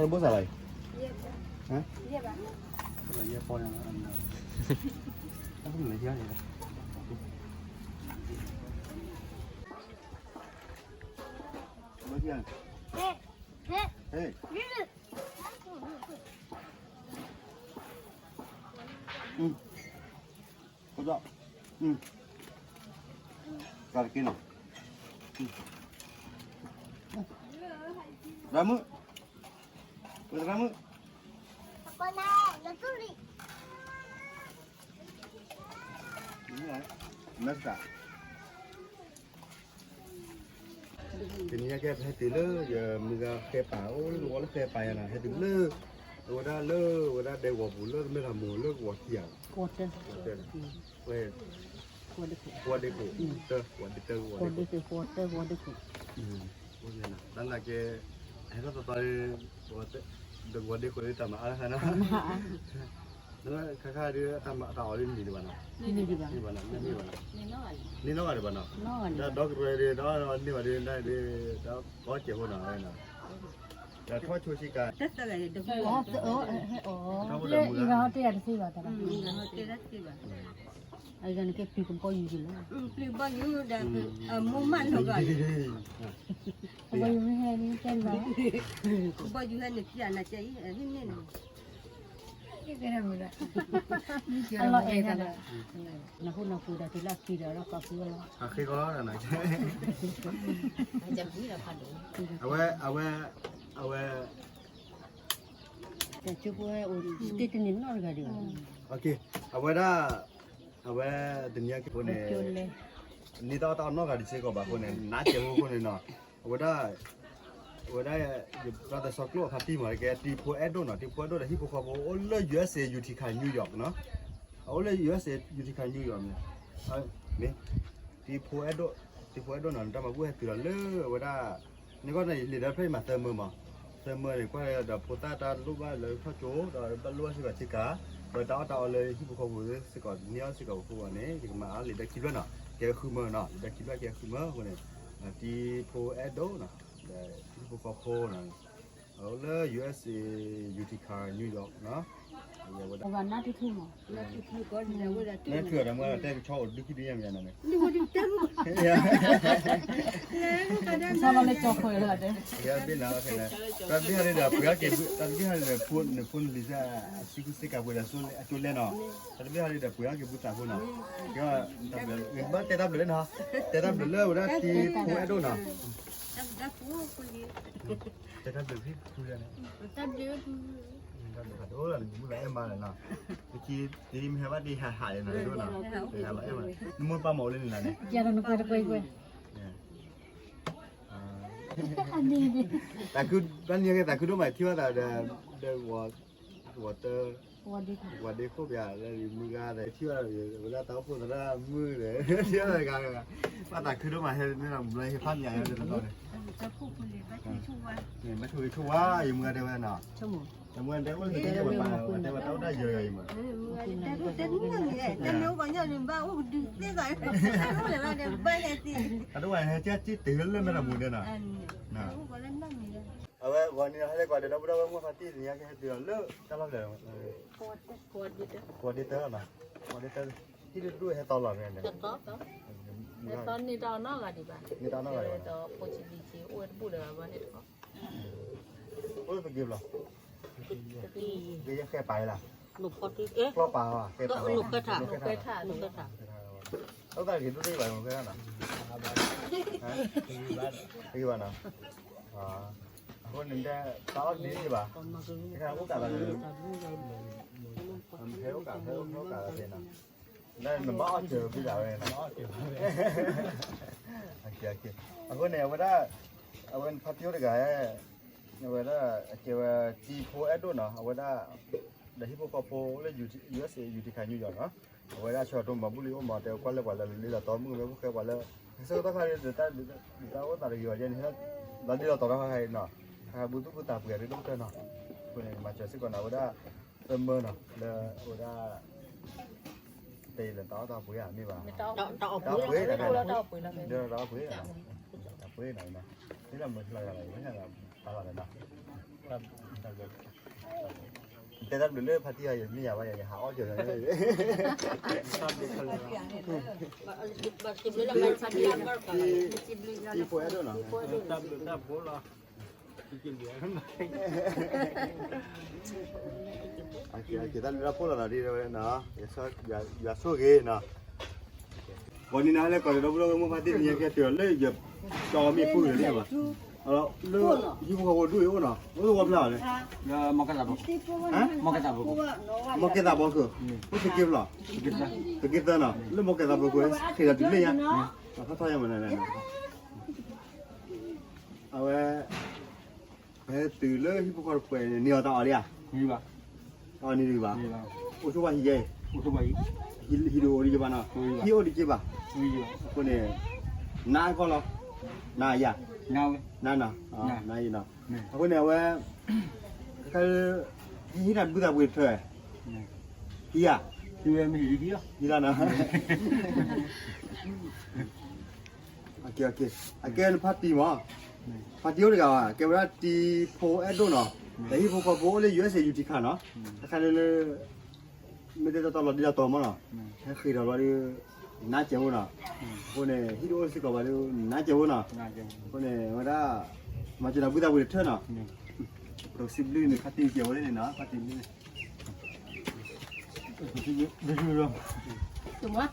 ဘိၣ်စၢ်လီၤအံၤ, ဟါ, ယဲၢ်ပီညါ, ဘိၣ်စၢ်, ဟဲ, ဟဲ, ဟဲ, အ, ကတက့နီၤ, ရမုၣ်, ဝဲရမုၣ်, မ့ၢ်စ့ၢ် တနံၤညါကဲ ပဟဲတုၤလၢ ယမုၢ်ဂၤဃဲပာ် အိၣ်လၢနဝီလၢဃဲပာ်ယၤနီၤ ဟဲတုၤလၢ အဝဲဒၣ်လၢ အဝဲဒၣ်ဒဲကဝီၤပူၤလၢကမဲထီၣ်မိၢ်လၢကဝီၤခံဂၤ, ကဝီၤတၢ်, ကဝီၤတၢ်, ဝဲ, ကဝီၤဒ့ခိၣ်, တၢ်, ကဝီၤဒ့တၢ်, ကဝီၤဒ့ခိၣ်, ကဝီၤတၢ်, ကဝီၤဒ့ခိၣ်, တၢ်နာ်ကဲ, ဟဲထီၣ်သီသီ, ဒီးကဝီၤဒ့ခိၣ်လၢတၢ်မၤအါတခါနီၤ ခါခါဒ် တၢ်အီၣ်ဒ်န့ၢ်ဒံးဘၣ်နီၤ, န့ၢ်ဒံးဘၣ်, န့ၢ်နီၢ်ဂၤဒံးဘၣ်နီၤ, ဒီးဒီကရၢဒ် ဒီးန့ၢ်ဘၣ်ဒ် ဒ် ဒီးကီစဲးဖိနီၤ, ဒီးထီၣ်ဆိဆံကၤ, တၢ်သၢဂၤဒ် လၢအံၤဂၤဟီတဲတသ့ဘၣ်, အံၤဂၤန့ၣ်ကဲပျံၤကဘီယူၤလီၤ, ပျံၤကဘီယူၤဒီး မိၢ်မးနီၢ်ဂၤ, ကဘီယူၤဟဲန့ၣ်တဲလီၤ, ကဘီယူၤဟဲန့ၣ်ပျံၤနၤကဲအံၤ ဟဲန့ၣ်န့ၣ် အလီၤအဲၣ်တၢ်ဒီး, နၢ်ဟူနၢ်ပှ့ၤဒီးတုၤလၢအကံဒီး လီၤကီၢ်ဖုလီၤ, အဃ့ကီလီၤ, အဝဲ, အဝဲ, အဝဲ, တၢ်ကၠိဖိအိၣ်တ့ၢ်တန့ၢ်နီတဂၤဒံးဘၣ်, အဝဲဒၣ်, အဝဲတနံၤအံၤအဃိန့ၣ်, န့ၢ်တၢ်အီၣ်တၢ်အီနီတဂၤဒံးစ့ၢ်ကီးဘၣ်အဃိန့ၣ် နးစဲးဖိအဃိန့ၣ်နီၤ, အဝဲဒၣ် အဝဲဒၣ် ယသးစီၤကျိၣ်အဖါတံၢ်မး ကဲတံၤဖိအဲၣ်ဒိၣ်နီၤ, တံၤဖိအဲၣ်ဒိၣ်ဒီးဟံၣ်ဖိဃီဖိအိၣ်လၢ ယူအက်စ့ ယူၤထံခါ နယူးယီၣ်နီၤ, အအိၣ်လၢ ယူအက်စ့ ယူၤထံခါ နယူးယီၣ်မ့ၢ်, မ့ၢ်, တံၤဖိအဲၣ်ဒိၣ်, တံၤဖိအဲၣ်ဒိၣ်နီၤ နတၢ်မၤဘူၣ်ဟဲတုၤလီၤလၢအဝဲဒၣ်, န့ၣ်ကီၢ်န့ၣ် လံာ်ဒီးဖျၢၣ်အံၤမးသၢမၢမး, သၢမၢန့ၣ် ကွၢ်ဒီးဖိသၣ်တၢ်လိၣ်ဘၣ်လၢထီၣ်ကၠိ ဒီးဘၣ်လိၣ်ဘၣ်စ့ၢ်ကီးဆ့ကၤ, ဒီးတၢ်အီၣ်တၢ်အီလၢဟံၣ်ဖိဃီဖိစ့ၢ်ကီး န့ၢ်အီၣ်စ့ၢ်ကီးအဃိန့ၣ် ယကမၤအါလံာ်ဒီးခံဖျၢၣ်နီၤ, ကဲဃုမၢနီၤ, လံာ်ဒီးခံဖျၢၣ်ကဲဃုမၢအဃိန့ၣ်, တံၤဖိအဲၣ်ဒိၣ်နီၤ, ဒီးဟံၣ်ဖိဃီဖိနီၤ အအိၣ်လၢ ယူအက်စ့ ယူၤထံခါ နယူးယီၣ်နီၤ, နၢ်ထူၣ်ထူၣ်မး, နၢ်ထူၣ်ထူၣ်ဒီးမ့ၢ်ဒီးတဲကဆီအိၣ်ဒုးခံဒုးညါမ့ၢ်နီၤန့ၣ်, ဆီလီၤလၢကၠီခွဲးလၢတဲ, တၢ်တဘ့ၣ်ဟီဒ်ဒီးပှ့ၤအီၣ်က့ၤဘု, တၢ်တဘ့ၣ်ဟီဒ်ဒီး နဖိနလံၤစ့ၢ် အစုကဆ့ကၤပှ့ၤဒီးအကၠိလဲၣ်နီၤ, တၢ်တဘ့ၣ်ဟီဒ်ဒီးပှ့ၤအီၣ်က့ၤဘုသးဖိနီၤ, ကဘၣ်တဲတၢ်ဘျုးလၢနီၤ, တဲတၢ်ဘျုးလၢအဝဲဒၣ်တံၤဖိအဲၣ်ဒိၣ်နီၤ တၢ်ဘျုးဖံဖုန့ၣ်, တၢ်ဘျုးဖးဒိၣ်လီၤန့ၣ် မုၢ်လီၤအဲၣ်မးလီၤနီၤ, တခံတံၤမ့ၢ်ဟဲဘၣ်တံၤဟးဟးလီၤနီၤ, တဂၤလီၤအဲၣ်မး, နမိၢ်ပၢ်မၤအိၣ်လၢန့ၣ်လီၤန့ၣ်, တၢ်ခု, ဘၣ်န့ၣ်က့ၤတၢ်ခုဒိၣ်မးထံၣ်ဘၣ်သးဒီး, ဒီး, ဝၤတၢ်, ဝၤဒ့ခိၣ်ပျးလၢမုၢ်ဂၤဒီး ထံၣ်ဘၣ်ဒီး ဝဲဒၣ်တၢ်အိၣ်ဖှိၣ်သရၣ်မုၣ်ဒီး ထံၣ်ဘၣ်တဂၤဂၤ, ဘၣ်သးခုဒိၣ်မးဟဲန့ၣ်လီၤ ဘျီဟဲဖးမးယၤတတီၤန့ၣ်, ဘၣ်ဆိၣ်ဂ့ၤဆိၣ်ဝါ ယမုၢ်ဂၤတဲဝဲနီၤ, ယမုၢ်ဂၤတဲအိၣ်လၢက့ၤပှၤပၢ် တဲဝဲတၢ်အိၣ်တၢ်ယၢၤယၤအံၤမး, အတဝဲဟဲက့ၤက့ၤတတုၤလၢမဲာ်တမူဒဲးနီၤ, အဝဲဂီၤန့ၣ်ဟဲလၢကွၢ်ဒီး ဒီပုၢ်ဒီဝဲၢ်မုၣ်ဖါတံၢ်တနံၤညါကဟဲတုၤလီၤလၢတၢ်လီၢ်ဖျၢၣ်, ကဝီၤဒ့တၢနီၤ, ကဝီၤဒ့တၢ, ဟံၣ်တဒူၣ်ဟဲသီလီၤန့ၣ်, ဟဲသီန့ၢ်တၢ်အီၣ်နီတဂၤဒံးဘၣ်, န့ၢ်တၢ်အီၣ်နီတဂၤဒံးဘၣ်, ဒီးဖိဆံးလံၤဆံးအိၣ်ဝဲတဘူၣ်ဒီးဘၣ်န့ၣ်တခီ, အိၣ်တက့ၤဘျီ, ကယဲၢ်ဃဲပာ်လီၤ, ကျီပာ်, လိာ်ဃဲထၣ်, လိာ်ဃဲထၣ်, လိာ်ဃဲထၣ်, အဝဲသးက့ၤဒိၣ်တ့ၢ်ဘၣ်လိာ်ဃဲထၣ်နီၤ, တဂ့ၤဘၣ်နီၤ, အဃိန့ၣ် တၢ်အီၣ်တန့ၢ်ဘၣ်, တခါအိၣ်ကးဘၣ်လၢ, ဟဲအိၣ်ကး ဟဲအိၣ်ကးသ့နီၤ, နဘၣ်အီၣ်စၢၤဘုသးဝဲနီၤ, အဃိန့ၣ် အဝဲဒၣ်, အဝဲဖါတံၢ်အိၣ်တဂၤ, အဝဲဒၣ် အကဲဝဲတံၤဖိအဲၣ်ဒိၣ်နီၤ, အဝဲဒၣ် ဒီးဟံၣ်ဖိဃီဖိလၢ ယူအက်စ့ ယူၤထံခါ နယူးယီၣ်နီၤ, အဝဲဒၣ်ဆၢကတီၢ်မၤဘူၣ်လံအိၣ်မး တဲကွၢ်လၢပှၤလၢလီၤလံလီၤတီၤမုၣ်ကမဲဖိဃဲပှၤလၢ, ဆၢကတီၢ်ခါဒ် တၢ်အိၣ်သးတဂ့ၤဘၣ်ယဲန့ၣ်, လီၤလံလီၤတီၤတၢ်ခါခါအံၤနီၤ, တၢ်ဘူၣ်သူၣ်ဘူၣ်သးပှ့ၤအရ့ဒိၣ်ကတၢၢ်နီၤ, အဃိန့ၣ် မၤစၢၤစ့ၢ်ကီးနီၤ အဝဲဒၣ်, သၢမၢနီၤ လၢအဝဲဒၣ် တဲလၢတၢ်အီၣ်တၢ်ပှ့ၤဧါ မ့ၢ်ဘၣ်, တၢ်အီၣ်ပှ့ၤ, တၢ်အီၣ်ပှ့ၤ, တၢ်အီၣ်ပှ့ၤနီၤ, မ့ၢ်လၢမုၢ်လီၤဂၤလီၤ မ့ၢ်လၢပာ်လီၤဒီးနီၤ, တဲတၢ်ဘျုးလၢဖါတံၢ်အံၤ ယမ့ၢ်ယၤဘၣ် ယဟးအီၣ်ကၠီၤန့ၣ် တၢ်ဘျုးတၢ်ဖှိၣ်လီၤ တၢ်ဘျုးတၢ်ဖှိၣ်လီၤ တၢ်ဘျုးတၢ်ဖှိၣ်လီၤ ယွၤဆိၣ်ဂ့ၤနီၤ ဂီၤနံၤနၤလၢကီၢ်ဒီပုၢ်ဒီဝဲၢ်မိၢ်ပၢ်သ့ၣ်တဖၣ် ကဲတုၤလၢယကၠီမ့ၣ်အူလံဘၣ် လၢဟံၣ်ဖိဃီဖိဒူၣ်အံၤအိၣ်နီၤ အိၣ်သဝီဖျါလဲၣ် မီၢ်ကဲသးဘီခိၣ် မီၢ်ကဲသးဘီခိၣ် အိၣ်သုးက့ဖျါ သုးက့သၢနီၤ လၢမီၢ်ကဲသးဘီခိၣ် ဃ့ၢ်ဒီးတုၤလၢညါ ထီၣ်ထီၣ်ယမန အဝဲ ဖဲတုၤလၢဟံၣ်ဖိဃီဖိတပှဲၤန့ၣ် န့ၢ်အီၤတၢ်အီၣ်လံဧါ တၢ်အီၣ်န့ၢ်ဒံးဘၣ် အိၣ်ဆိးဝဲဟံၣ်ယဲ ဟံၣ်တအိၣ်ဒံးက့ဘၣ်နီၤ ဟံၣ်အိၣ်ဒံးက့ဘၣ် အဃိန့ၣ် နါကီၢ်လီၤ နါယၤ နါနီၤ နါအံၤနီၤ အဃိန့ၣ် အဝဲ ခဲ ဟံၣ်တၢ်ဘုသးပှ့ၤတထၢ ဟံၣ်ဧါ ဟံၣ်လီၤနီၤ အကဲ နဖါတံၢ်မး ဖါတံၢ်အိၣ်တဂၤဘၣ် ကဲဝဲဒၣ်တံၤဖိအဲၣ်ဒိၣ်နီၤ ဒီးဟံၣ်ဖိဃီဖိအိၣ်လၢ ယူၢ်အ့ၣ်စ့ၣ် ယူၢ်ထံခါနီၤ တခါလၢလၢ မ့ၢ်တဲတီတီလီၤဒ်ဒီးတီၤမးနီၤ ဟဲဃ့ၢ်ထီၣ်လီၤဒီး နါစဲးဖိနီၤ အဃိန့ၣ် ဟံၣ်တအိၣ်စ့ၢ်ကီးဘၣ်ဒီး နါစဲးဖိနီၤ အဃိန့ၣ် ဝဲဒၣ် မၤစၢၤတၢ်ဘုသးပှ့ၤတထၢနီၤ ပကစံးဘျုးန့ၣ် ဖါတံၢ်စဲးဖိန့ၣ်နီၤ ဖါတံၢ်ဘျုး တမ့ၢ် တဘျီလၢ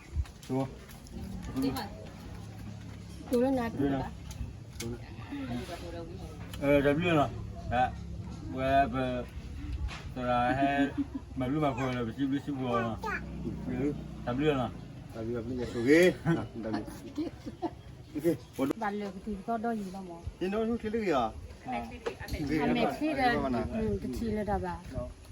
နၤတဘျီလၢ တဘျီလၢ ဝဲပ သရၣ်ဟဲ မၤဘျုးမၤဖှိၣ်လၢပစံးဘျုးစံးဖှိၣ်လီၤ တဘျီလၢ တဘျီလၢ ယဆိၣ်ဂ့ၤ ဘၣ်လၢကတုၤကသီဒီးယံာ်လီၤမး ယနီၢ်ဟူချ့တဂ့ၤအီၤ အမဲာ်ချ့ဒီး ကထံၣ်လၢတၢ်ဘၣ်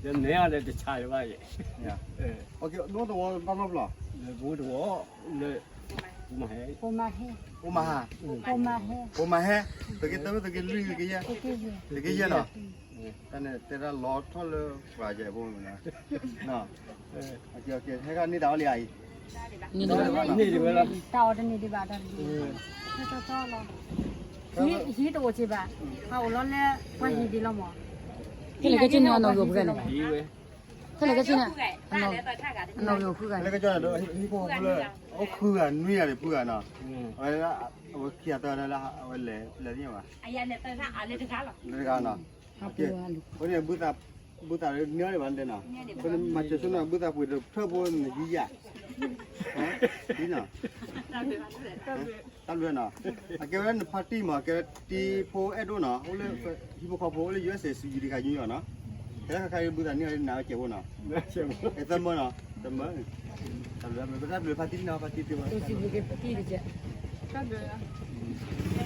ယနဲၣ်အီၤဒီးတဆါယဘၣ်ယဲ နီၢ်သဝီဘၣ်နီတဘျီ လၢပဝဲတဝီ လၢ ပမၤဟဲ ပမၤဟဲ ပမၤဟဲ ပမၤဟဲ ပမၤဟဲ သုးက့သၢ သုးက့လွံၢ် သုးက့ယဲၢ် သုးက့ယဲၢ်နီၤ တၢ်န့ၣ်တဲဒၣ်လီၤထီၣ်လၢပှၤယဲၢ်ဖိမ့ၢ်နီၤ ဟဲခါန့ၢ်တၢ်အီၣ်လံဧါအံၤ န့ၢ်ဒံးဝဲလီၤ တၢ်အီၣ်တန့ၢ်ဒံးဘၣ်တၢ်တမံၤ ဟံၣ်တအိၣ်က့ဘၣ် ဟးအိၣ်လီၤလၢပှၤဟံၣ်ဒံးလီၤမး ဖဲလဲၣ်ကဲက့န့ၣ် အနီၢ်ဂံၢ်အိၣ်ဖုဂၤန့ၣ် ဖဲလဲၣ်ကဲက့န့ၣ် အနီၢ်ဂံၢ်အိၣ်ဖုဂၤ ဖဲလဲၣ်ကဲက့န့ၣ် ဟံၣ်ဖိဃီဖိလၢ အိၣ်ဃုဂၤနွံဂၤန့ၣ် ဖုဂၤနီၤ အဝဲဒၣ် အဝဲခံဂၤသၢဂၤလၢအဝဲလဲၤလဲၤသ့ၣ်ညါဘၣ် လၢတဂၤနီၤ အဃိန့ၣ် ဘုသးန့ၢ်အီၤဒံးဘၣ်န့ၣ်နီၤ အဃိန့ၣ် မၤစၢၤဆိနီၤ ဘုသးပှ့ၤတဖျၢၣ်ဖိန့ၣ်ယံာ်ယံာ် တၢ်ဘျုးနီၤ အကဲဝဲဒၣ်နဖါတံၢ်မး ကဲဝဲတံၤဖိအဲၣ်ဒိၣ်နီၤ အိၣ်လၢ ဟံၣ်ဖိဃီဖိအိၣ်လၢ ယူၢ်အ့ၣ်စ့ၣ် ယူၢ်ထံခါယူၢ်ယီၤနီၤ ကဲခါခါအံၤ ဘုသးန့ၢ်အီၤဒံးနၤဝဲစဲးဖိနီၤ သၢမၢနီၤ သၢမၢ တၢ်ဘျုး ပတၢ်ဘျုးဖါတံၢ်နီၤ ဖါတံၢ်တ့ၢ်ဝဲ တၢ်ဘျုး တၢ်ဘျုး